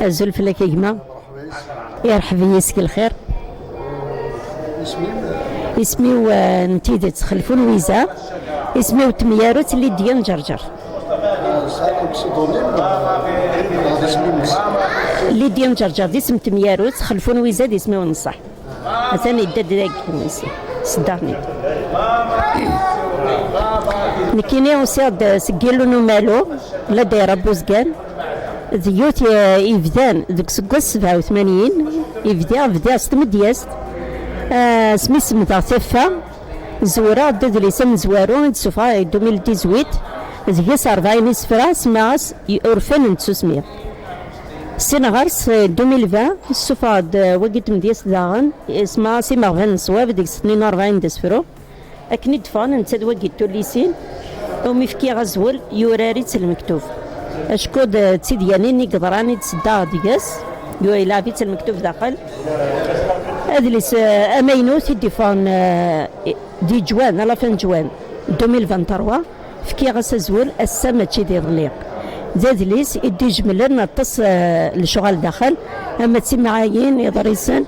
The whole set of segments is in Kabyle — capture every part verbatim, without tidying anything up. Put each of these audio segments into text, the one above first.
Azul fell-ak a gma. Irḥeb-iyi seg lxir. Isem-im? Isem-iw, eh, n tidet Xelfun Wiza. Isem-iw n temyarut Lidya n Ǧerǧer. Tesɛiḍ pseudonym, eh, neɣ d isem-im? Lidya n Ǧerǧer d isem n temyarut, Xelfun Wiza d isem-iw n ṣṣeḥ. Atan yedda-d dagi, seddaɣ-ten-id. Nekkini usiɣ-d seg Yillu n Umalu, la dayra n Buzgan, d yiwet, eh, yebdan deg useggas sebɛa u tmanyin, yebda, bdiɣ s tmedyazt, eh, asmi semdeɣ taffa, zewreɣ-d adlis amezwaru i d-sufɣeɣ deg deux mille dix-huit, deg-s rebɛin isefra, semmaɣ-as Urfan n tsusmi. Sin ɣer-s, eh, deux mille vingt, ssufɣeɣ-d, eh, wagi n tmedyazt daɣen, eh, semmaɣ-as Imeɣban n ṣṣwab, deg-s tnin u rebɛin d asefru. Akken i d-ffɣen netta d wagi n tullisin, umi fkiɣ azwel, yurar-itt lmektub. Acku d, d tidyanin i yeḍran i d-seddaɣ deg-s, yu-, yelɛeb-itt lmektub daxel. Adlis, eh, amaynut i d-iffɣen, eh, di Ǧwan, à la fin Ǧwan, deux mille vingt-trois, fkiɣ-as azwel ass-a mačči d iḍelli. D adlis i d-ijemlen aṭas, eh, lecɣal daxel, ama d timɛayin, iḍrisen,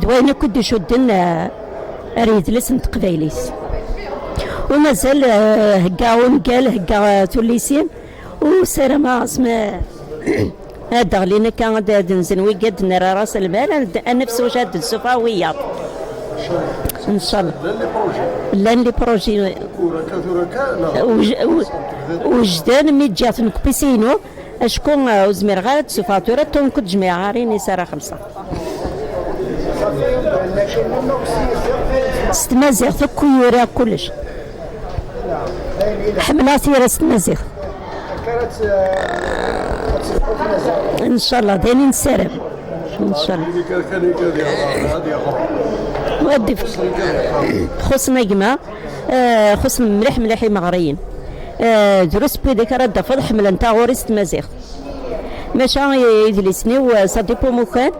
d wayen akk i d-icudden, eh, ar yedles n teqbaylit. U mazal, eh, heggaɣ ungal, heggaɣ, eh, tullisin, u ssarameɣ asmi ad d-ɣlin akka, ad d-nzen wigad, ad d-nerr ras lmal, ad d-, ad nefs wacu ad d-nessufeɣ wiyaḍ. Ncallah. Llan les projets. Llan les projets. Tura kan, tura kan, neɣ? Wj-, w-, wejden mi ǧǧiɣ-ten deg upisi-inu, acku, eh, ur zmireɣ ara ad d-ssufeɣ tura, tonku d-jmiɛeɣ ara ini s ara xellṣeɣ. S tmaziɣt akk i yura kullec. Ḥemmleɣ tira s tmaziɣt. Ncallah, d ayen i nessaram. Ncallah. Ad ixuṣṣen a gma, eh, xuṣṣen mliḥ mliḥ imeɣriyen. Eh, drus n widak ara d-tafeḍ ḥemmlen taɣuri s tmaziɣt. Maca i-, idlisen-iw, eh, ça dépend mukan.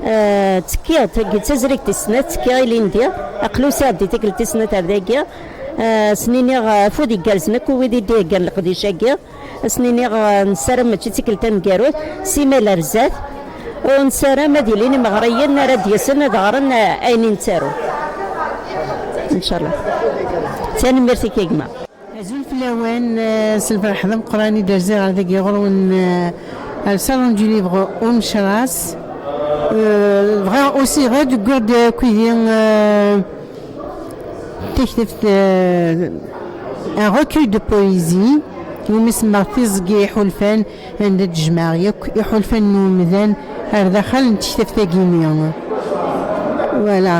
Eh, ttekkiɣ, tagi d tazrigt tis snat, ttekkiɣ ilindi, aql-i usiɣ-d i tikkelt tis snat ar dagi. Eh, s-niniɣ, eh, afud igerrzen akk i wid i d-iheggan leqdic-agi. Ad sen-iniɣ, eh, nessaram mačči d tikkelt taneggarut, simal ar zdat. U nessaram ad ilin imeɣriyen ara d-yasen ad ɣren, eh, ayen i nettaru. Ncallah. Tanemmirt-ik a gma. Azul fell-awen, eh, s lferḥ d ameqqran i d-rziɣ ar dagi ɣur-wen, eh, ar Salon du Livre Umecras. Eh, bɣiɣ aussi ɣer deg-, deg-, deg-, eh, Taktabt, euh, un recueil de poésie, umi semmaɣ Tiẓgi Iḥulfan, anda d-jemɛeɣ yakk iḥulfan n umdan ar daxel n tektabt-agi-nni. Voilà.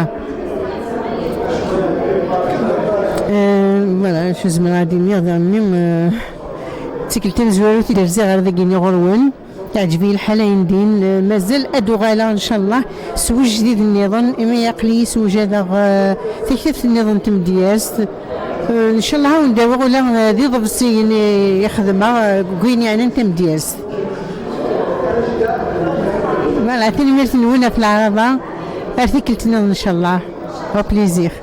Euh, voilà, acu zemreɣ ad d-iniɣ daɣen-nni, euh, d tikkelt tamezwarut i d-rziɣ ar dagi-nni ɣur-wen. Teɛǧeb-iyi lḥala ayendin, eh, mazal ad uɣaleɣ, ncallah, s wejdid nniḍen, imi aql-iyi swjadeɣ, eh, taktabt nniḍen n tmedyazt. Eh, ncallah, ad wen-d-awiɣ ula, eh, d iḍebsiyen i, i xedmeɣ, eh, deg wayen yeɛnan tamedyazt. Voilà, tanemmirt-nwen ɣef leɛraḍa. Ar tikkelt nniḍen, ncallah. Au plaisir.